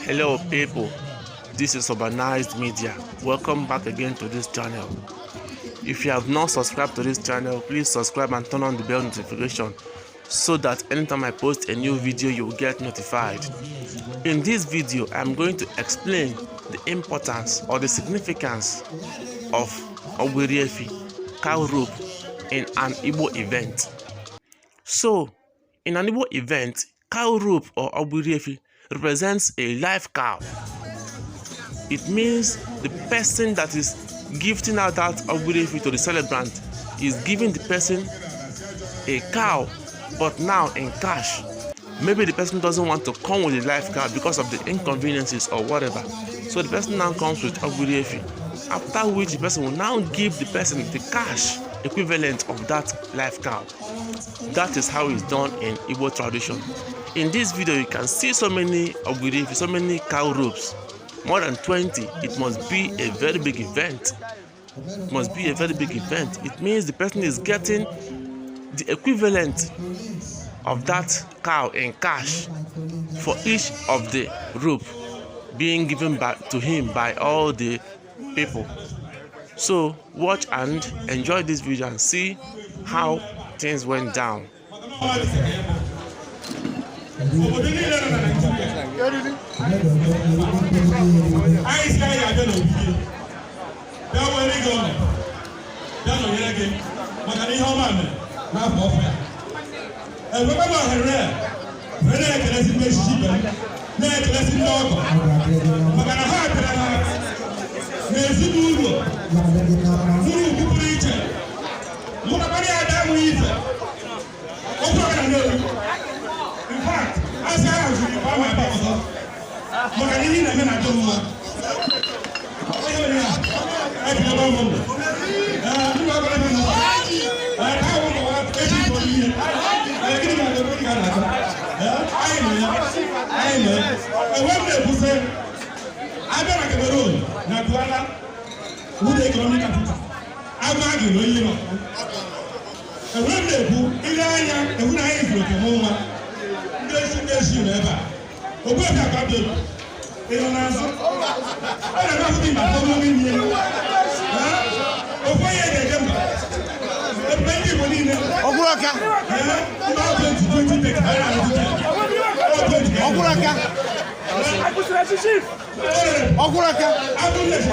Hello people, this is Urbanized Media. Welcome back again to this channel. If you have not subscribed to this channel, please subscribe and turn on the bell notification so that anytime I post a new video you will get notified. In this video, I'm going to explain the importance or the significance of Ogbiri Efi, cow rope, in an Igbo event. So, in an Igbo event, cow rope or Ogbiri Efi represents a live cow. It means the person that is gifting out that Ogbiri Efi to the celebrant is giving the person a cow, but now in cash. Maybe the person doesn't want to come with a live cow because of the inconveniences or whatever. So the person now comes with Ogbiri Efi, after which the person will now give the person the cash equivalent of that live cow. That is how it's done in Igbo tradition. In this video, you can see so many Ogbiri Efi, so many cow ropes, more than 20. It must be a very big event. It must be a very big event. It means the person is getting the equivalent of that cow in cash for each of the rope being given back to him by all the people. So watch and enjoy this video and see how things went down. Obodo niile nọ na Naịjirịa, anyị si anyị abịa n'ogige bịa were gị ọnọdụ, bịa nọnyere gị, maka na ihe ọma mere n'afọ ọfụ ya. Enwekwa m ohere a wee na-ekelesi ndị echichi ibe m, na-ekelesi ndị ọgọ, maka na ha bịara na n'ezinụlọ bụrụ ugwu pụrụ iche. Mụtakwara ya ada amụghị ife okwu ọka na Nnewi. In fact, asị ahụ zuru ife ahụ ebe ọzọ, maka na ihe ị na-eme na-adị mma. Onye mere ya ekelebe m ndụ. Ee, ndị ọgọ ebe nọ. Ee, ka ahụ nkọwa eji igbo ihe. Ee, gịnị ka na-ekwu ka a na-akọ? Ee, anyị nọ ya, anyị nọ ya. Enwe m na-ekwusị abịa na Cameroon na Douala, wụ the economic capital, agụ a gị na oyi nọ. Enwe m na-ekwu ile anya ewu na anyị zuru oke mụ nwa ndị esi nọ ebe a. Ogbuefi Akpabio, ị nọ n'azụ, ọ na-eme afụ dị mba fọdụ n'ime ya. Ofu onye ga-eje mba ebube ndị Igbo niile. Ọgwụrụ aka. Ee, mba 20 20 30, anyị na-arụzi ọ 20. Ọgwụrụ aka. Ọgwụrụ aka. Abụ nlesi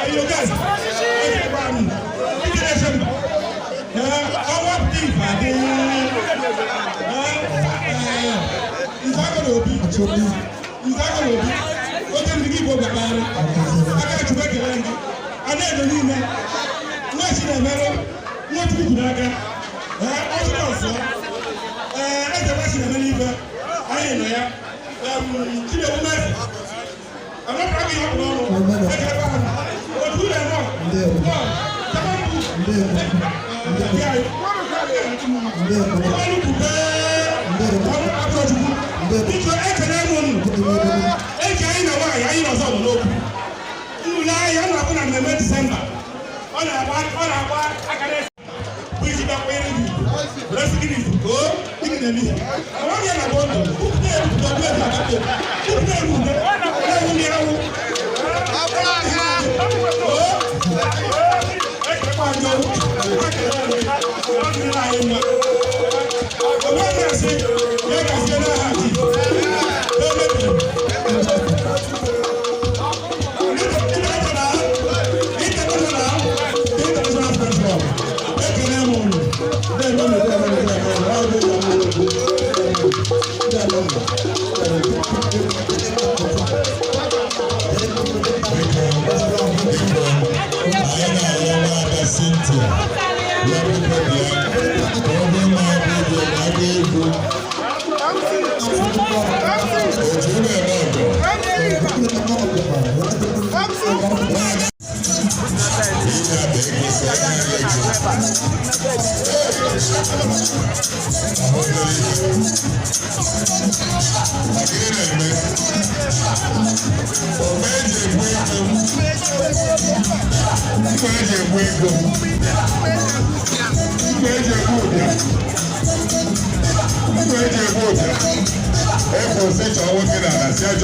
enyi ya guys, ekekwa m ike na-eche mba. Ee, ọnwa pụta ife adị. Ee, Nze Obi, Nze Obi, oke ndị gị Igbo gakparị aka. Chukwu ekele gị. Ana-edo niile nwa chi na-emerụ nwa Chukwu kwuru aka. Ee, ọzọ ọzọ. Ee, eze nwa chi na-eme n'ife anyị nọ ya. Chinewu Meze, amapụrụ gị ihe ọ bụla ọnụ, ekelekwa ha otu ụlọ eme nọ ọnụ kwube ọnụ atọ. Chukwu biko, ekele m unu. Eji anyị na nwaanyị anyị nọzọ nọ n'okwu unu anya na-abụ na mmemme Disemba. Ọ na-agba akara bụ iji bịa kwanyere gị ugwu, resi gị n'izu ka o gịnị na-eme ihe amaghị ya na bọndụ kwupụta erukwuta ọbụ eji akpata kwupụta erukwuta na-ewu ndị awụ o ekelekwa anyị ọrụ ekele anyị anyị mma. Onwe na-asị ya gazie n'aha Jizọs. Emebiri International International Friends Club, ekele m unu. Na-eme na-eme na-eme na-eme. Anyị na-arịọ nwaada Cynthia ya biko bịa ka ọ bụrụ na abụ egwu na-agba egwu otu na-eme ọgọ. Nwaada ị na-aba ego so ya na ego ahụ obere ihe maka ị na-eme ome eji egbu ego, mma eji egbu ego, mma eji Thank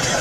you.